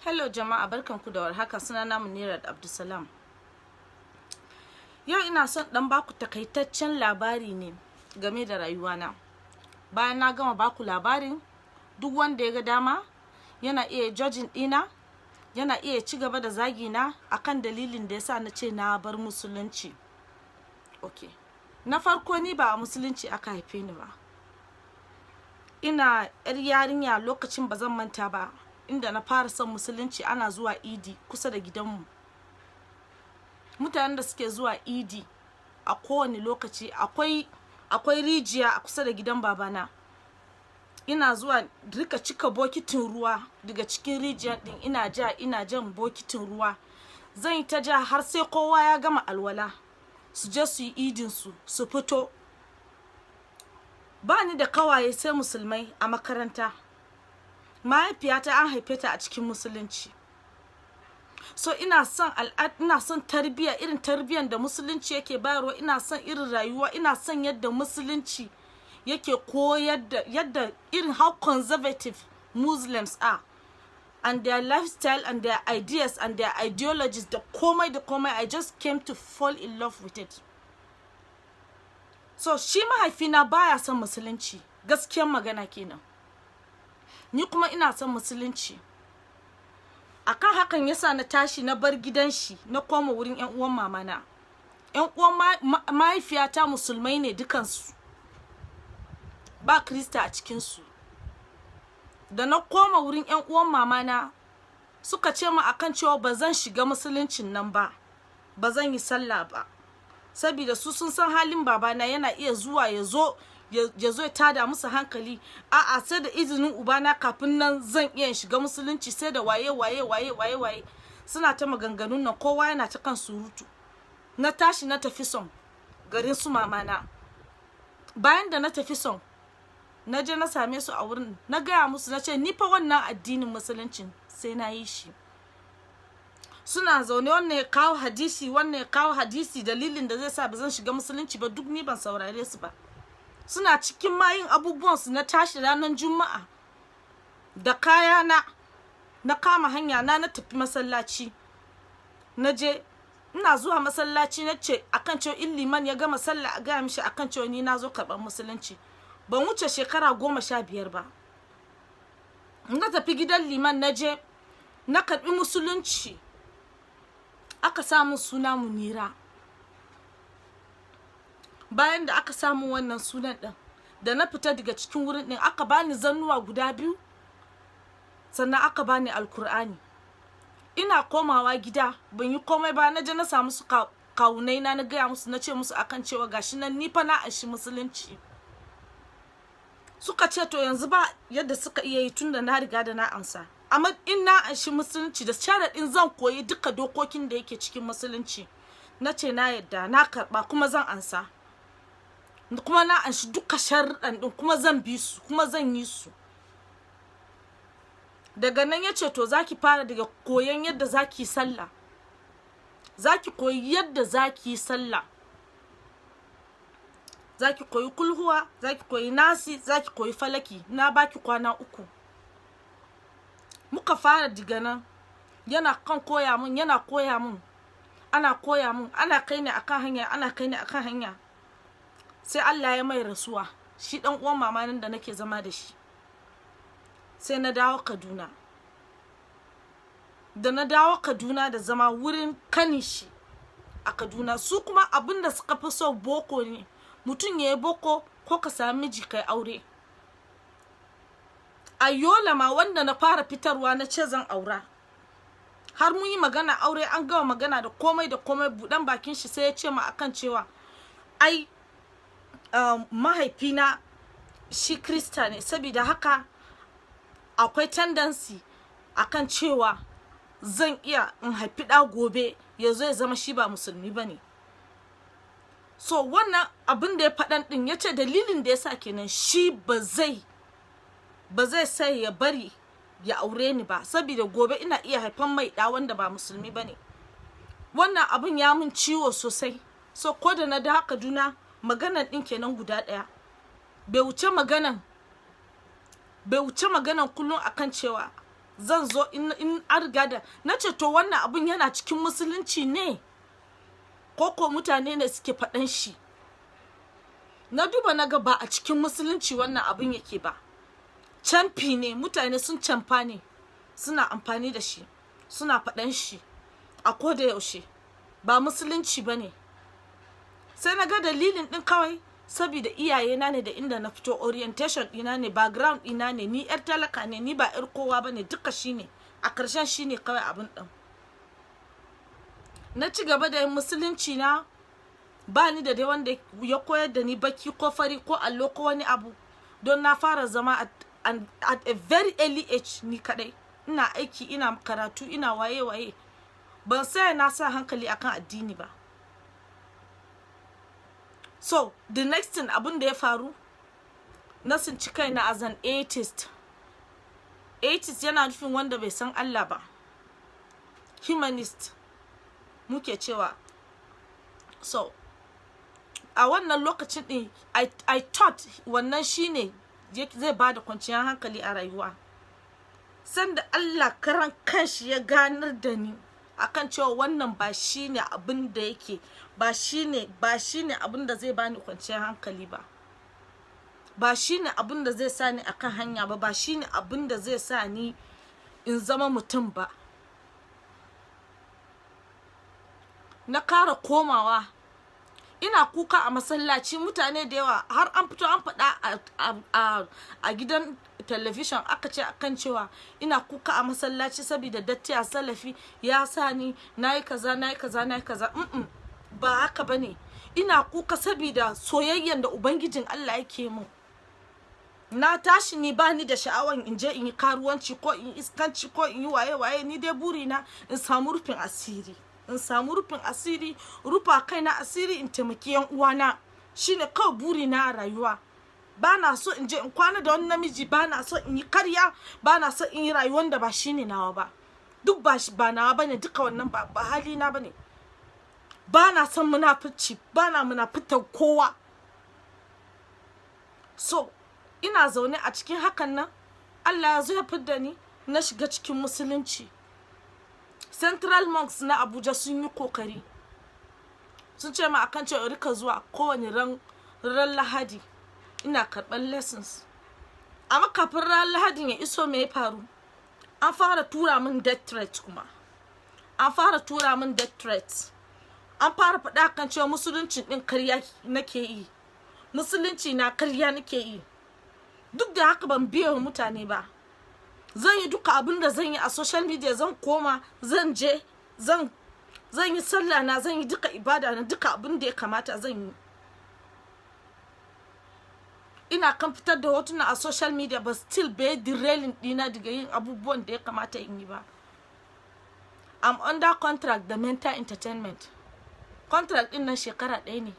Hello jama'a, barkanku da warhaka. Sunana Munirat Abdulsalam. Yau ina son dan baku takaitaccen labari ne game da rayuwana. Bayan na gama baku labarin, duk wanda ya ga dama yana iya judging ɗina, yana iya ci gaba da zagi na akan dalilin da yasa na ce na bar musulunci. Okay. Na farko, ni ba a musulunci aka haife ni ba. Ina yar yarinya lokacin, ba zan manta ba, inda na fara son musulunci, ana zuwa idi kusa da gidanmu. Mutanen da suke zuwa idi a kowane lokaci, akwai rijiya a kusa da gidan babana. Ina zuwa rika cika bokitin ruwa daga cikin rijiyar din, ina ja, ina jan bokitin ruwa. Zan yi ta ja har sai kowa ya gama alwala, su je su yi idin su, su fito. Ba ni da kawaye sai musulmai a makaranta. Mahaifiyata an haife ta a cikin musulunci, so ina son al'ad, ina son tarbiyya, irin tarbiyyar da musulunci yake bayarwa. Ina son irin rayuwa, ina son yadda musulunci yake koyar da yadda irin how conservative Muslims are and their lifestyle and their ideas and their ideologies, da komai da komai. I just came to fall in love with it. So shi mahaifina baya son musulunci, gaskiyar magana kenan. Ni kuma ina son musulunci. Akan hakan yasa na tashi na bar gidan shi, na koma wurin yan uwan mamana. Yan uwan mahaifiyata musulmai ne dukansu, ba krista a cikinsu. Da na koma wurin yan uwan mamana, suka ce mu akan cewa ba zan shiga musuluncin nan ba, ba zan yi sallah ba, saboda su sun san halin babana, yana iya zuwa ya zo ya tada musu hankali. A'a, sai da izinin ubana kafin nan zan iya shiga musulunci, sai da waye waye waye waye waye. Suna ta maganganun nan, kowa yana ta kan surutu. Na tashi na tafi son garin su mamana. Bayan da na tafi son, na je na same su a wurin, na gaya musu, na ce ni fa wannan addinin musuluncin sai na yi shi. Suna zaune, wannan ya kawo hadisi, wannan ya kawo hadisi, dalilin da zai sa ba zan shiga musulunci ba. Duk ni ban saurare su ba. Suna cikin mayin abubuwan su, na tashi ranar Juma'a da kaya na, na kama hanya na, na tafi masallaci. Na je, ina zuwa masallaci na ce akan cewa in liman ya gama sallah a gaya mishi akan cewa ni na zo karɓar musulunci. Ban wuce shekara 15 ba. Na tafi gidan liman, na je na karɓi musulunci, aka samu suna Munira. Bayan da aka samu wannan sunan ɗin, da na fita daga cikin wurin ɗin, aka bani zannuwa guda biyu, sannan aka bani Alkur'ani. Ina komawa gida, ban yi komai ba, na je na samu su kawunai na, na gaya musu, na ce musu akan cewa gashi nan ni fa na anshi musulunci. Suka ce to, yanzu ba yadda suka iya yi tunda na riga da na ansa, amma in na anshi musulunci, da sharaɗin zan koyi duka dokokin da yake cikin musulunci. Na ce na yadda, na karɓa, kuma zan ansa, kuma na anshi duka sharuɗan ɗin, kuma zan bi su, kuma zan yi su. Daga nan ya ce to, zaki fara daga koyon yadda zaki sallah, zaki koyi yadda zaki yi sallah, zaki koyi kulhuwa, zaki koyi Nasi, zaki koyi Falaki. Na baki kwana 3. Muka fara diga nan, yana kan koya mun, yana koya mun, ana koya mun, ana kai ni akan hanya, ana kai ni akan hanya. Sai Allah ya mai rasuwa, shi dan uwan mama nan da nake zama da shi. Sai na dawo Kaduna. Da na dawo Kaduna da zama wurin kanin shi a Kaduna, su kuma abin da suka fi so boko ne, mutum ya yi boko ko ka sami miji kai aure. A Yola ma, wanda na fara fitarwa na ce zan aura, har mun yi magana aure, an gama magana da komai da komai, buɗan bakin shi sai ya ce ma akan cewa ai mahaifina shi krista ne, saboda haka akwai tendency akan cewa zan iya in haifi ɗa gobe ya zo ya zama shi ba musulmi ba ne. So wannan abin da ya faɗan ɗin, ya ce dalilin da ya sa kenan shi ba zai sai ya bari ya aure ni ba, saboda gobe ina iya haifan mai ɗa wanda ba musulmi ba ne. Wannan abin ya mun ciwo sosai. So ko da na da Kaduna, maganan ɗin kenan guda ɗaya, bai wuce maganan kullum akan cewa Zan zo in an riga da na ce, to, wannan abun yana cikin Musulunci ne ko ko mutane ne suke faɗan shi? Na duba na ga ba a cikin Musulunci wannan abun yake ba. Camfi ne, mutane sun camfa ne, suna amfani da shi, suna faɗan shi a koda yaushe. Ba Musulunci ba ne. Sai na ga dalilin ɗin kawai saboda iyayena ne da inda na fito, orientation ɗina ne, background ɗina ne, ni yar talaka ne, ni ba yar kowa ba ne. Duka shine a ƙarshen, shine kawai abin ɗin. Na ci gaba da yin Musulunci na. Ba ni da dai wanda ya koyar da ni baki ko fari ko allo ko wani abu, don na fara zama at a very early age ni kadai, ina aiki, ina karatu, ina waye waye. Ban sai na sa hankali akan addini ba. So the next thing, abin da ya faru, na tsinci kaina as an atheist. Atheist yana nufin wanda bai san Allah ba, humanist muke cewa. So a wannan lokacin din I thought wannan shine zai bada kwanciyar hankali a rayuwa. Sanda Allah karan kanshi ya ganar da ni akan cewa wannan ba shine abin da yake, ba shine abin da zai bani kwanciyar hankali ba, ba shine abin da zai sa ni akan hanya ba, ba shine abin da zai sa ni in zama mutum ba. Na kara komawa ina kuka a masallaci. Mutane da yawa, har an fito an faɗa a gidan television, aka ce akan cewa ina kuka a masallaci saboda Datti a Salafi ya sa ni nayi kaza, nayi kaza, nayi kaza. Ba haka bane. Ina kuka saboda soyayyen da Ubangijin Allah yake mun. Na tashi ni ba ni da sha'awan in je in yi karuwanci ko in iskanci ko in yi waye waye. Ni dai burina in samu rufin asiri, in samu rufin asiri, rufa kaina asiri, in taimaki yan uwana. Shine kawai burina a rayuwa. Ba na so in je in kwana da wani namiji, ba na so in yi karya, ba na so in yi rayuwar da ba shine nawa ba. Duk ba shi ba nawa bane duka wannan, ba halina bane. Ba na son munafici, ba na munafitar kowa. So ina zaune a cikin hakan nan, Allah ya zo ya fidda ni, na shiga cikin Musulunci. Central Mosque na Abuja sun yi kokari, sun ce ma akan cewa rika zuwa kowane ran Lahadi ina karɓar lessons. Amma kafin ran Lahadin ya iso, me ya faru? An fara tura min death threat kuma. An fara tura min death threat. An fara faɗa kan cewa Musulunci ɗin karya nake yi, Musulunci na karya nake yi. Duk da haka ban biya wa mutane ba. Zan yi duka abin da zan yi a social media, zan koma, zan je zan yi sallah na, zan yi duka ibada na, duka abin da ya kamata zan yi. Ina kan fitar da hotuna a social media, but still bai derailing dina daga yin abubuwan da ya kamata in yi ba. I'm under contract da Mental Entertainment. Contract din nan shekara 1 ne.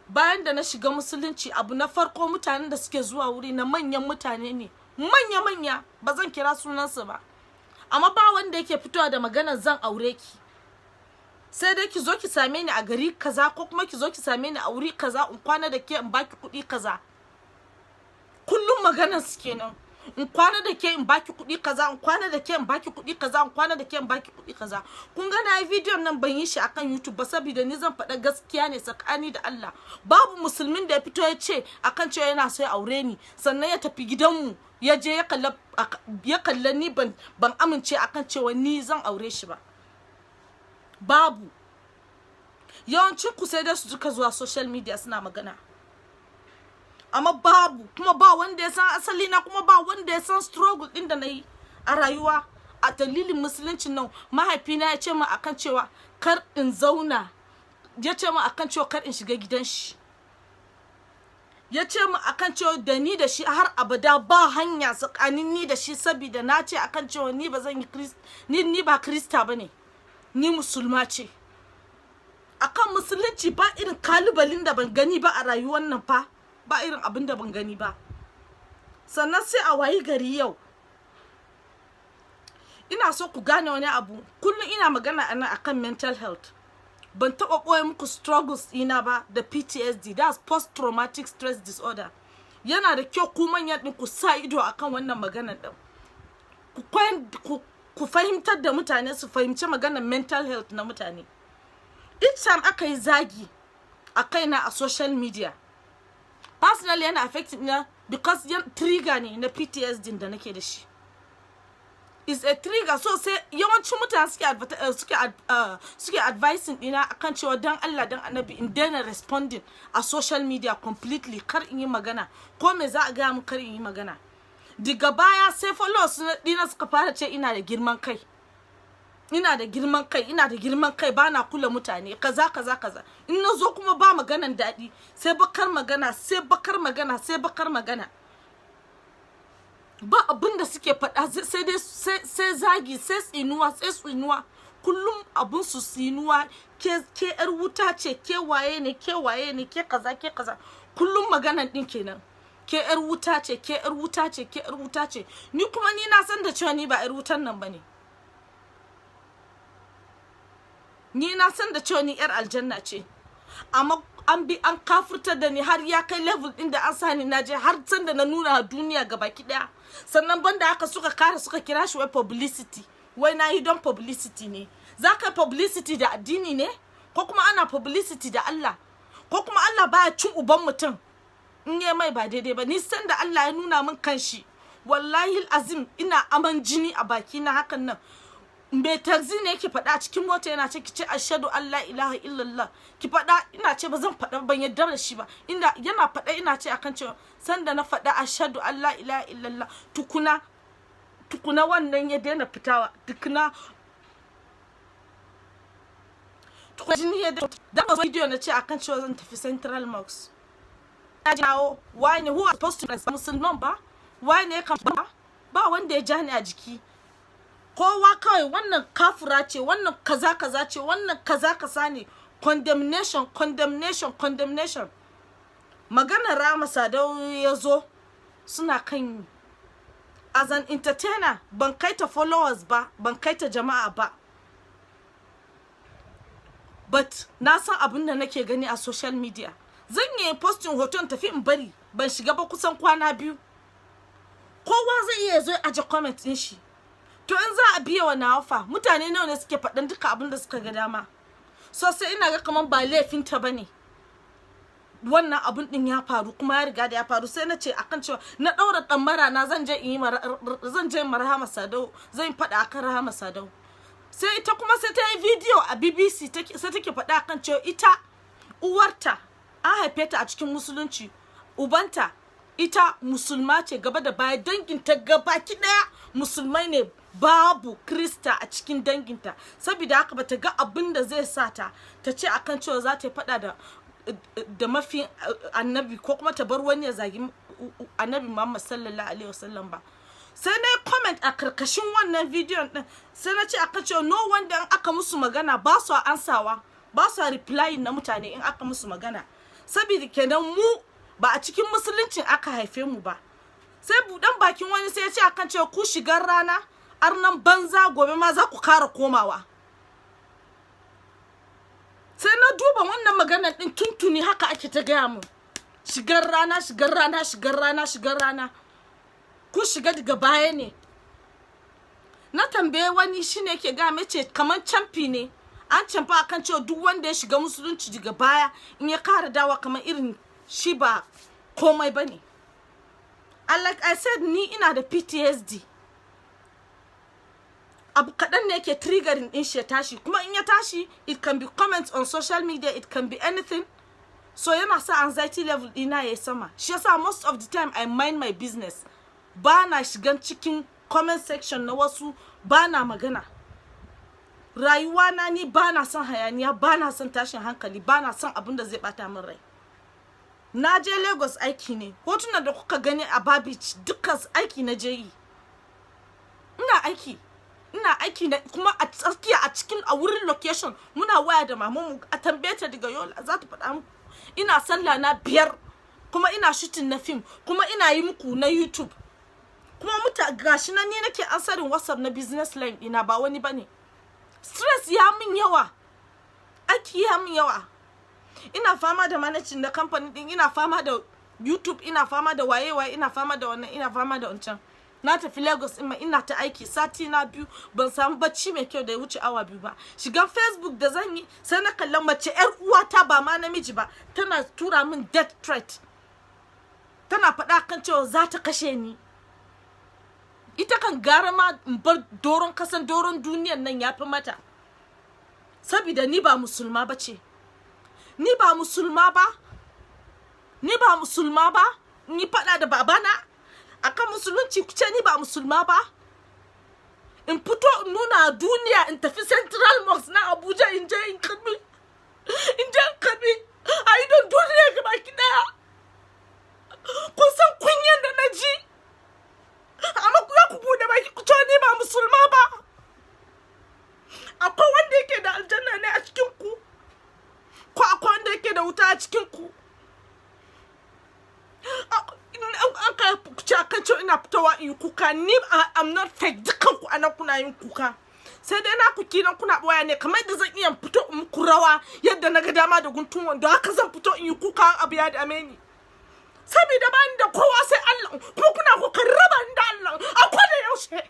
Bayan da na shiga Musulunci, abu na farko, mutanen da suke zuwa wuri na manyan mutane ne, manya-manya, ba zan kira sunansu ba. Amma ba wanda yake fitowa da maganar "zan aure ki". Sai dai ki zo ki same ni a gari kaza, ko kuma ki zo ki same ni a wuri kaza, in kwana da ke, in baki kuɗi kaza. Kullum maganar su kenan: in kwana da ke, in baki kuɗi kaza, in kwana da ke, in baki kuɗi kaza, in kwana da ke, in baki kuɗi kaza. Kun ga na yi bidiyon nan, ban yi shi akan YouTube ba, saboda ni zan faɗa gaskiya ne tsakani da Allah. Babu Musulmin da ya fito ya ce akan cewa yana so ya aure ni, sannan ya tafi gidanmu, ya je ya kalla ni, ban amince akan cewa ni zan aure shi ba. Babu. Yawancin ku sai dai su duka zuwa social media suna magana, amma babu. Kuma ba wanda ya san asali na, kuma ba wanda ya san struggle din da na yi a rayuwa a dalilin Musuluncin nan. Mahaifina ya ce min akan cewa kar in zauna, ya ce min akan cewa kar in shiga gidan shi, ya ce min akan cewa da ni da shi har abada ba hanya tsakanin ni da shi, saboda na ce akan cewa ni ba zan yi, ni ba Krista bane, ni Musulma ce. Akan Musulunci ba irin kalubalin da ban gani ba a rayuwar nan fa, ba irin abin da ban gani ba. Sannan sai a wayi gari yau. Ina so ku gane wani abu. Kullum ina magana anan akan mental health. Ban taɓa ɓoye muku struggles ɗina ba da PTSD, that's post traumatic stress disorder. Yana da kyau ku manyan ɗin ku sa ido akan wannan maganar ɗin. Ku fahimtar da mutane, su fahimci maganar mental health na mutane. Each time aka yi zagi a kaina a social media, personally yana affecting na, because yan trigger ne na PTSD da nake da shi, is a trigger. So sai yawancin mutane suke advising dina akan cewa dan Allah dan Annabi in daina responding a social media completely, kar in yi magana. Ko me za a gaya mun, kar in yi magana. Daga baya sai followers dina suka fara ce ina da girman kai, ina da girman kai, ina da girman kai, bana kula mutane, kaza kaza kaza. In na zo kuma ba maganan daɗi, sai bakar magana, sai bakar magana, sai bakar magana. Ba abin da suke faɗa sai dai sai zagi, sai tsinuwa, sai tsinuwa. Kullum abun su tsinuwa: ke yar wuta ce, ke waye ne, ke waye ne, ke kaza, ke kaza. Kullum maganan din kenan: ke yar wuta ce, ke yar wuta ce, ke yar wuta ce. Ni kuma ni na san da cewa ni ba yar wutan nan bane. Ni na san da cewa ni yar aljanna ce, amma an bi an kafurtar da ni har ya kai level din da an sani na je har san da na nuna duniya gabaki daya. Sannan banda haka suka kara suka kira shi wai publicity, wai na yi don publicity ne. Za ka yi publicity da addini ne, ko kuma ana publicity da Allah, ko kuma Allah baya cin uban mutum in yi mai ba daidai ba? Ni san da Allah ya nuna min kanshi, wallahi azim, ina aman jini a baki na hakan nan. Mai taxi ne yake faɗa a cikin mota, yana ce, "Ki ce ashhadu an la ilaha illallah, ki faɗa." Ina ce ba zan faɗa, ban yarda da shi ba. Ina yana faɗa, ina ce akan cewa sanda na faɗa ashhadu an la ilaha illallah, tukuna tukuna wannan ya daina fitawa, tukuna tukuna jini ya da video. Na ce akan cewa zan tafi Central Mosque na jawo why ne who are supposed to be musulman ba, why ne kan ba, ba wanda ya ja ni a jiki. Kowa kawai wannan kafura ce, wannan kaza kaza ce, wannan kaza kaza ne. Condemnation, condemnation, condemnation. Maganar Rahama Sadau ya zo suna kan, as an entertainer, ban kai ta followers ba, ban kai ta jama'a ba, but na san abin da nake gani a social media. Zan yi posting hoton tafi in bari ban shiga ba kusan kwana 2. Kowa zai iya zo aje comment din shi. To in za a biya wa nawafa, mutane nawa ne suke faɗan duka abin da suka ga dama? So sai ina ga kaman ba laifinta bane wannan abun din ya faru, kuma ya riga da ya faru. Sai na ce akan cewa na ɗaura ɗamara na zan je in yi zan je Rahama Sadau, zan faɗa akan Rahama Sadau. Sai ita kuma sai ta yi video a BBC, sai take faɗa akan cewa ita uwarta an haife ta a cikin musulunci, ubanta, ita musulma ce gaba da baya, danginta gabaki ɗaya musulmai ne, babu krista a cikin danginta. Saboda haka bata ga abin da zai sa ta ta ce akan cewa za ta yi faɗa da mafi annabi, ko kuma ta bar wani ya zagi Annabi Muhammad sallallahu alaihi wasallam ba. Sai na yi comment a karkashin wannan bidiyon din, sai na ce aka ce no wanda in aka musu magana ba su ansawa, ba su replying na mutane in aka musu magana, saboda kenan mu ba a cikin musuluncin aka haife mu ba. Sai budan bakin wani sai ya ce akan cewa ku shigar rana, arnan banza, gobe ma za ku kara komawa. Sai na duba wannan maganar din, tuntuni haka ake ta gaya mu: shigar rana, shigar rana, shigar rana, shigar rana, kun shiga daga baya ne. Na tambaye wani, shine yake ga mace kamar camfi ne, an camfa akan cewa duk wanda ya shiga musulunci daga baya, in ya kara dawa, kamar irin shi ba komai bane. And like I said, ni ina da PTSD. Abu kaɗan ne yake triggering din shi ya tashi, kuma in ya tashi, it can be comments on social media, it can be anything. So yana sa anxiety level ɗina ya sama. Shi yasa most of the time I mind my business, ba na shigan cikin comment section na wasu, ba na magana. Rayuwa na, ni ba na son hayaniya, ba na son tashin hankali, ba na son abin da zai bata min rai. Na je Lagos aiki ne. Hotunan da kuka gani a Babich, dukkan aiki na je yi. Ina aiki, ina aiki na kuma a tsakiya a cikin a wurin location muna waya da mamanmu. A tambaye ta daga Yola, za ta faɗa muku. Ina sallah na 5, kuma ina shooting na film, kuma ina yi muku na YouTube, kuma muta gashi nan ni nake answering WhatsApp na business line ɗina, ba wani bane. Stress ya min yawa, aiki ya min yawa, ina fama da managing na kamfani din, ina fama da YouTube, ina fama da waye waye, ina fama da wannan, ina fama da wancan. Na tafi Lagos in ma ina ta aiki sati na 2, ban samu bacci mai kyau da ya wuce awa 2 ba. Shigan Facebook da zan yi, sai na kalla mace yar uwata, ba ma namiji ba, tana tura min death threat, tana faɗa kan cewa za ta kashe ni. Ita kan gara ma in bar doron kasan, doron duniyan nan ya fi mata, saboda ni ba musulma ba ce. Ni ba musulma ba, ni ba musulma ba. Ni faɗa da babana akan musulunci, ku ce ni ba musulma ba. In fito in nuna duniya, in tafi Central Mosque na Abuja, in je in karbi, in je in karbi a idon duniya gaba ki daya. Kun san kunyan da na ji, amma ku za ku bude baki ku ce ni ba musulma ba. Akwai wanda yake da aljanna ne a cikin ku, ko akwai wanda yake da wuta a cikin ku? An ka ce akan cewa ina fitowa in yi kuka, ni I'm not fake. Dukkan ku anan kuna yin kuka, sai dai na ku kiran kuna boya ne. Kamar yadda zan iya fito in muku rawa yadda na ga dama da guntun wando, haka zan fito in yi kuka abu ya dame ni, saboda ba ni da kowa sai Allah, kuma kuna kokarin raba ni da Allah a koda yaushe.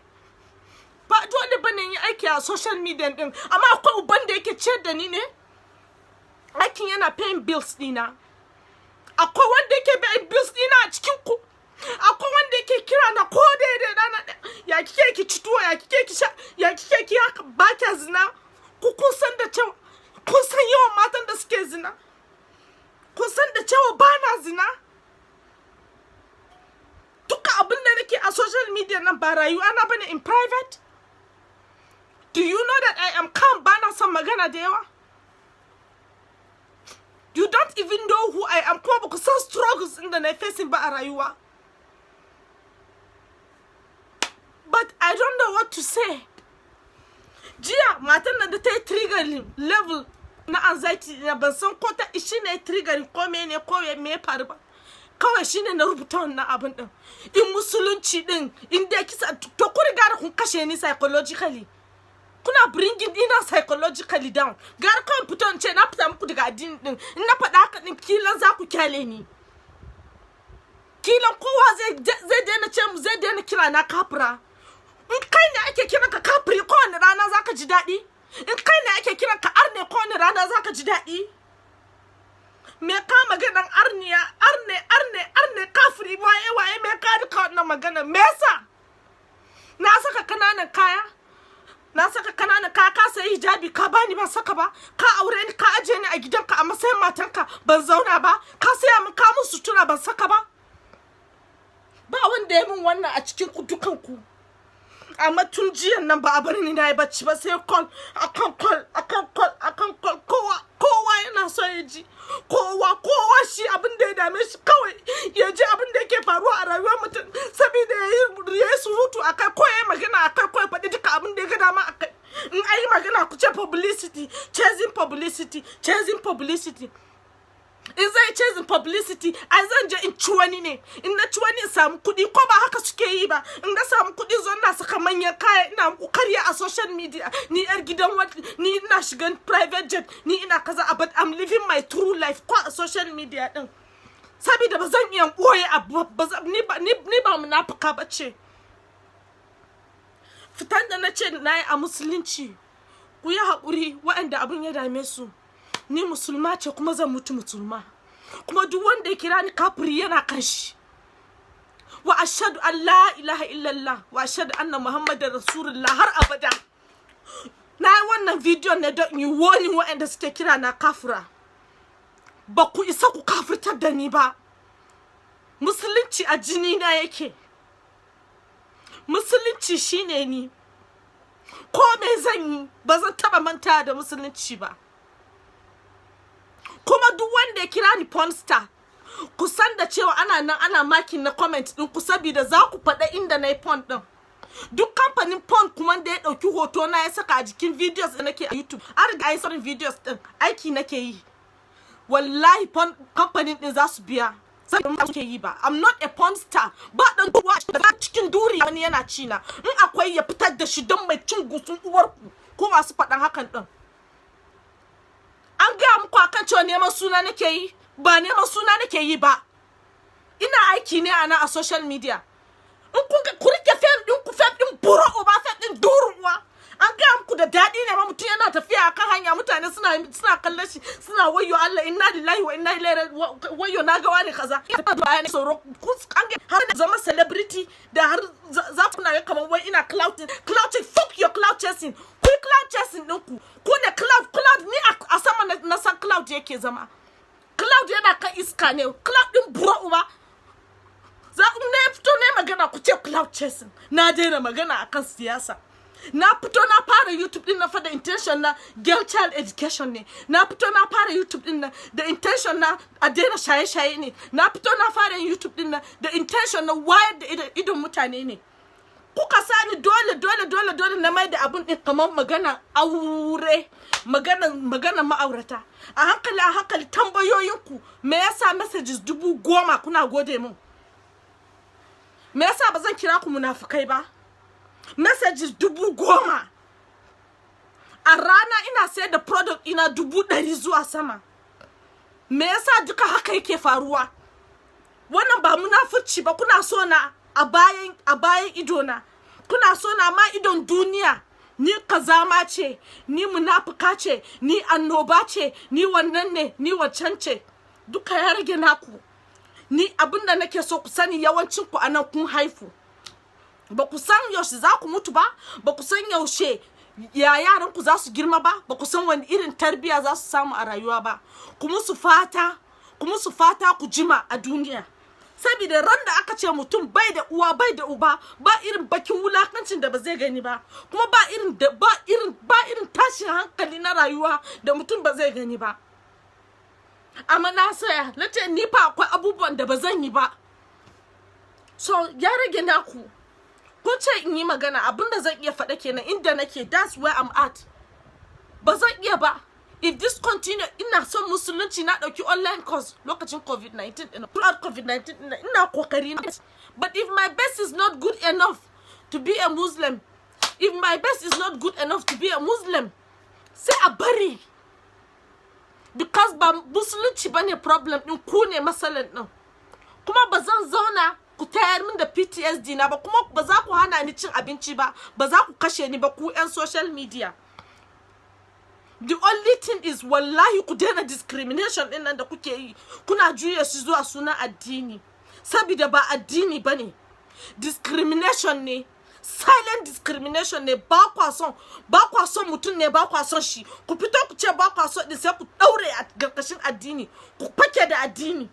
Ba dole bane yi aiki a social media din, amma akwai uban da yake ciyar da ni ne? Aikin yana paying bills dina? Akwai wanda yake paying bills dina a cikin ku? Akwai wanda yake kira na ko daidai rana, "Ya kike ki ci tuwo? Ya kike ki sha? Ya kike ki haka? Ba kya zina?" Ku kun san da cewa, kun san yawan matan da suke zina? Kun san da cewa ba na zina? Duka abin da nake a social media nan ba rayuwa na bane in private. Do you know that I am calm? Ba na son magana da yawa. You don't even know who I am, kuma ba ku san struggles ɗin da na facing ba a rayuwa. But I don't know what to say. Jiya matan nan da ta yi triggering level na anxiety na, ban san ko ta shi ne triggering ko mene ko me ya faru ba, kawai shine na rubuta wannan abin din. In musulunci din in dai kisa, to ku riga da kun kashe ni psychologically, kuna bringing ina psychologically down. Gara kawai fito in ce na fita muku daga addini din. In na faɗa haka din, kilan za ku kyale ni, kilan kowa zai daina ce mu, zai daina kira na kafira. In kai ne ake kiran ka kafiri kowane rana, zaka ji daɗi? In kai ne ake kiran ka arne kowane rana, zaka ji daɗi? Me ka maganan arniya, arne, arne, arne, kafiri, waye waye? Me ka duka wannan magana? Me yasa na saka kananan kaya? Na saka kananan kaya, ka sayi hijabi ka bani, ban saka ba. Ka aure ni, ka aje ni a gidanka a matsayin matanka, ban zauna ba. Ka saya min, ka mun sutura, ban saka ba. Ba wanda ya min wannan a cikin ku dukan ku. Amma tun jiyan nan ba a bar ni na yi bacci ba, sai call akan call akan call akan call. Kowa, kowa yana so ya ji. Kowa, kowa shi abin da ya dame shi kawai ya ji abin da yake faruwa a rayuwar mutum, saboda ya yi surutu akai, ko ya yi magana akai, ko ya faɗi duka abin da ya ga dama akai. In an yi magana, ku ce publicity, chasing publicity, chasing publicity. In zai chasing publicity, ai zan je in ci wani ne. In na ci wani in samu kuɗi, ko ba haka suke yi ba? In na samu kuɗi, zo ina saka manyan kaya, ina muku karya a social media, ni yar gidan wani, ni ina shigan private jet, ni ina kaza. But I'm living my true life ko a social media din, saboda ba zan iya ɓoye abu ba. Ni ba munafuka ba ce. Fitan da na ce na yi a musulunci, ku yi haƙuri waɗanda abin ya dame su. Ni musulma ce, kuma zan mutu musulma, kuma duk wanda ya kira ni kafiri yana kan shi. Wa ashhadu an la ilaha illallah wa ashhadu anna Muhammadar rasulullah har abada. Na yi wannan bidiyon ne don yi warning waɗanda suke kira na kafira. Ba ku isa ku kafirtar da ni ba. Musulunci a jini na yake, musulunci shine ni. Ko me zan yi, ba zan taba manta da musulunci ba. Kuma duk wanda ya kira ni pornstar, ku san da cewa ana nan ana marking na comment din ku, saboda za ku faɗa inda na yi porn din. Duk kamfanin porn kuma da ya ɗauki hoto na ya saka a jikin videos da nake a YouTube, an riga an yi sauran videos din, aiki nake yi. Wallahi porn kamfanin din za su biya, saboda ke yi ba. I'm not a porn star. Ba dan uwa cikin duri wani yana ci na. In akwai, ya fitar da shi don mai cin gusun uwar ku ko masu faɗan hakan din. An gaya muku akan cewa neman suna nake yi? Ba neman suna nake yi ba, ina aiki ne a nan a social media. In kun ku rike Facebook. muku fame din bura uba, fame din durun uwa. An gaya muku da daɗi ne ma mutum yana tafiya akan hanya, mutane suna kallon shi, suna "Wayyo Allah, inna lillahi wa inna ilaihi, wayyo, na ga wani kaza." Bayan tsoro an ga har zama celebrity da har za ku na ga kamar wai ina clout clout. Fuck your clout chasing. Ku yi clout chasing ɗinku, ku ne clout clout. Ni a sama na san cloud yake zama. Cloud yana kan iska ne. Clout din bura uba. Za ku ne fito ne magana, ku ce clout chasing. Na daina magana akan siyasa. Na fito na fara YouTube din na fa da intention na girl child education ne. Na fito na fara YouTube din na da intention na a daina shaye-shaye ne. Na fito na fara YouTube din na da intention na wayar da idon mutane ne. Kuka sani dole dole dole dole na mai da abun din kamar magana aure, magana ma'aurata. A hankali a hankali, tambayoyinku me yasa messages 10,000 kuna gode min? Me yasa ba zan kira ku munafukai ba? Messages 10,000 a rana, ina sayar da product ina 100,000 zuwa sama. Me yasa duka haka yake faruwa? Wannan ba munafurci ba? Kuna so na a bayan ido na, kuna so na ma idon duniya ni kazama ce, ni munafuka ce, ni annoba ce, ni wannan ne, ni wancan ce. Duka ya rage naku. Ni abinda nake so ku sani, yawancin ku anan kun haifu, ba ku san yaushe za ku mutu ba, ba ku san yaushe ya yaran ku za su girma ba, ba ku san wani irin tarbiya za su samu a rayuwa ba. Ku musu fata ku jima a duniya, saboda ran da aka ce mutum bai da uwa, bai da uba, ba irin bakin wulakancin da ba zai gani ba, kuma ba irin tashin hankali na rayuwa da mutum ba zai gani ba. Amma na saya, na ce ni fa akwai abubuwan da ba zan yi ba. So ya rage naku. Kun ce in yi magana, abinda zan iya faɗa kenan. Inda nake, that's where I'm at. Ba zan iya ba. If this continue, ina son musulunci. Na ɗauki online course lokacin COVID-19 ɗin, throughout COVID-19 ɗin ina kokari. But if my best is not good enough to be a Muslim, if my best is not good enough to be a Muslim, sai a bari, because ba musulunci bane problem ɗin, ku ne matsalan ɗin. Kuma ba zan zauna ku tayar min da PTSD na ba, kuma ba za ku hana ni cin abinci ba, ba za ku kashe ni ba, ku 'yan social media. The only thing is, wallahi, ku daina discrimination din nan da kuke yi, kuna juya su zuwa sunan addini, saboda ba addini bane, discrimination ne, silent discrimination ne. Ba kwa son mutum ne, ba kwa son shi, ku fito ku ce ba kwa son din, sai ku daure a karkashin addini, ku fake da addini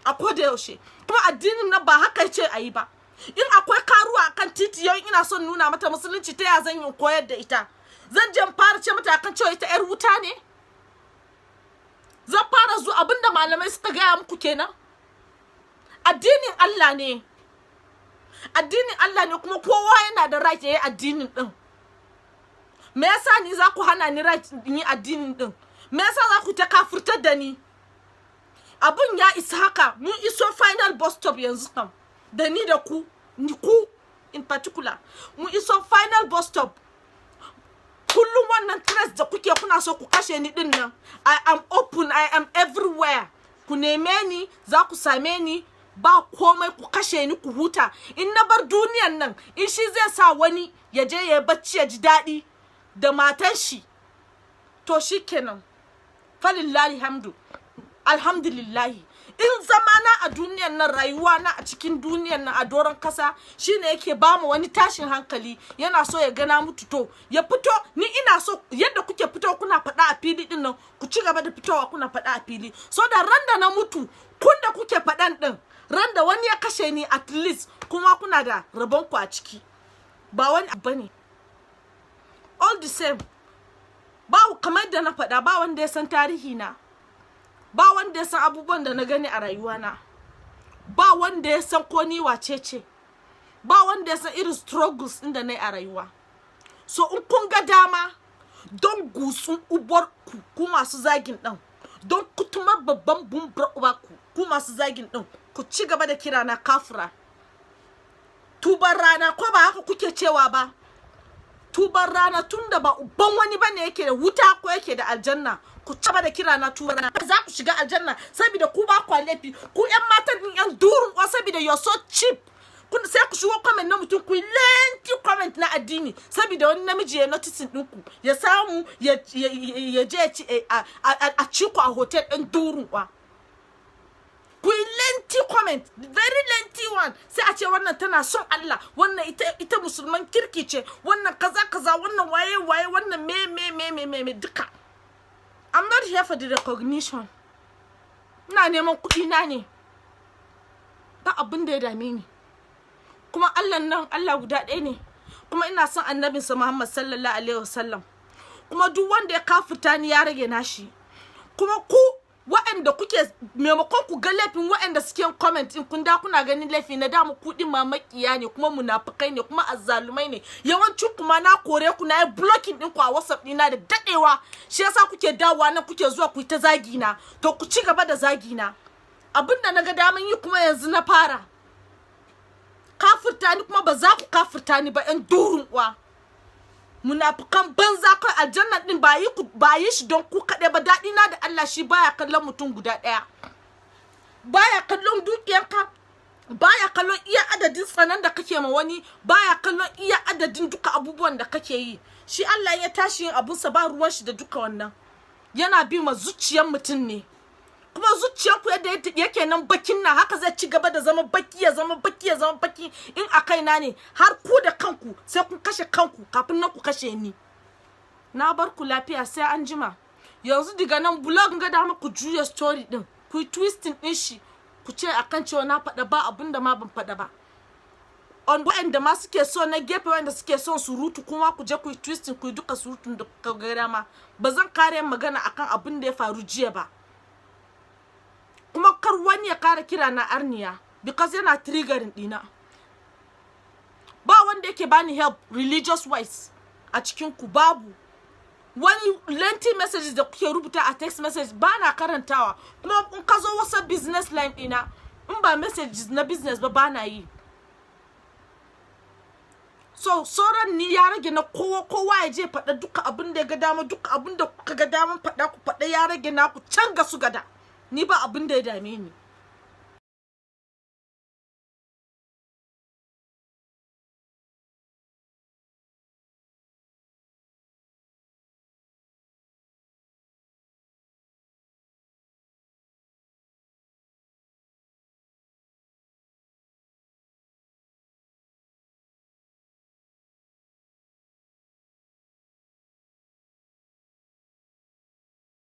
a koda yaushe. Kuma addinin nan ba haka ce a yi ba. In akwai karuwa akan titi yau, ina son nuna mata musulunci, ta ya zan yi koyar da ita? Zan je fara ce mata akan cewa ita yar wuta ne? Zan fara zuwa abinda malamai suka gaya muku kenan. Addinin Allah ne, addinin Allah ne, kuma kowa yana da right ya yi addinin din. Me yasa ni za ku hana ni right in yi addinin din? Me yasa za ku ta kafurtar da ni? Abun ya isa haka. Mun iso final bus stop yanzu kam, da ni da ku, ni ku in particular, mun iso final bus stop. Kullum wannan stress da kuke, kuna so ku kashe ni din nan, I am open, I am everywhere. Ku neme ni, za ku same ni. Ba komai, ku kashe ni ku huta. In na bar duniyan nan, in shi zai sa wani ya je ya bacci ya ji daɗi da matan shi, to shikenan, falillahi hamdu, alhamdulillahi. In zamana a duniyan nan, rayuwa na a cikin duniyan nan, a doron kasa, shine yake ba mu wani tashin hankali, yana so ya gana mutu, to ya fito. Ni ina so yadda kuke fito kuna faɗa a fili din nan, ku ci gaba da fitowa kuna faɗa a fili, so da ran da na mutu, kun da kuke faɗan din, ran da wani ya kashe ni, at least kuma kuna da rabon ku a ciki. Ba wani abu bane. All the same, ba kamar da na faɗa, ba wanda ya san tarihi na, ba wanda ya san abubuwan da na gani a rayuwana, ba wanda ya san ko ni wace ce, ba wanda ya san irin struggles ɗin da na yi a rayuwa. So in kun ga dama, don gutsun ubar ku, ku masu zagin ɗin, don kutuma babban bumbar uba ku, ku masu zagin ɗin, ku ci gaba da kira na kafura, tuban rana. Ko ba haka kuke cewa ba? Tuban rana, tunda ba uban wani bane yake da wuta ko yake da aljanna, ku ci gaba da kira na tuban rana. Za ku shiga aljanna, saboda ku ba kwa laifi. Ku yan matan din, yan durun kwa, saboda you're so cheap. Kun sai ku shigo comment na mutum, ku yi lengthy comment na addini, saboda wani namiji ya noticing ɗinku, ya samu ya je ya ci a ci ku a hotel ɗin durun kwa. Ku yi lengthy comment, very lengthy one, sai a ce wannan tana son Allah, wannan ita musulman kirki ce, wannan kaza kaza, wannan waye waye, wannan me me me me me me duka. I'm not here for the recognition. Ina neman kuɗi na ne, ba abin da ya dame ni. Kuma Allah nan, Allah guda ɗaya ne, kuma ina son annabinsa Muhammad sallallahu alaihi wasallam. Kuma duk wanda ya kafirta ni, ya rage nashi. Kuma ku waɗanda kuke, maimakon ku ga laifin waɗanda suke comment in kun da kuna ganin laifi na damu, ku din ma makiya ne, kuma munafukai ne, kuma azzalumai ne. Yawancin kuma na kore ku, na yi blocking ɗinku a WhatsApp ɗina da daɗewa. Shi yasa kuke dawowa nan, kuke zuwa ku yi ta zagi na. To ku ci gaba da zagi na. Abinda na ga daman yi kuma yanzu na fara kafirta ni, kuma ba za ku kafirta ni ba, yan durun uwa, munafukan banza. Kai, aljanna din ba yi ba yi shi don ku kaɗai ba. Daɗi na da Allah, shi baya kallon mutum guda ɗaya, baya kallon dukiyanka, baya kallon iya adadin tsanan da kake ma wani, baya kallon iya adadin duka abubuwan da kake yi. Shi Allah ya tashi yin abunsa, ba ruwan shi da duka wannan. Yana bi ma zuciyar mutum ne. Kuma zuciyarku yadda yake nan bakin nan, haka zai ci gaba da zama baki, ya zama baki, ya zama baki. In a kaina ne, har ku da kanku sai kun kashe kanku kafin nan ku kashe ni. Na bar ku lafiya, sai an jima. Yanzu daga nan blog ga dama ku juya story din, ku yi twisting din shi, ku ce akan cewa na faɗa ba abin da ma ban faɗa ba. On waɗanda ma suke so na gefe, waɗanda suke son surutu, kuma ku je ku yi twisting, ku yi duka surutun da kuka ga dama. Ba zan kare magana akan abin da ya faru jiya ba. Kuma kar wani ya kara kira na arniya, because yana triggering dina. Ba wanda yake bani help religious wise a cikin ku. Babu wani lengthy messages da kuke rubuta a text message, ba na karantawa. Kuma in ka zo WhatsApp business line dina, in ba messages na business ba, ba na yi. So sauran ni ya rage na kowa. Kowa ya je faɗa duka abin da ya ga dama, duka abin da kuka ga daman faɗa ku faɗa, ya rage naku can ga su gada. Ni ba abin da ya dame ni.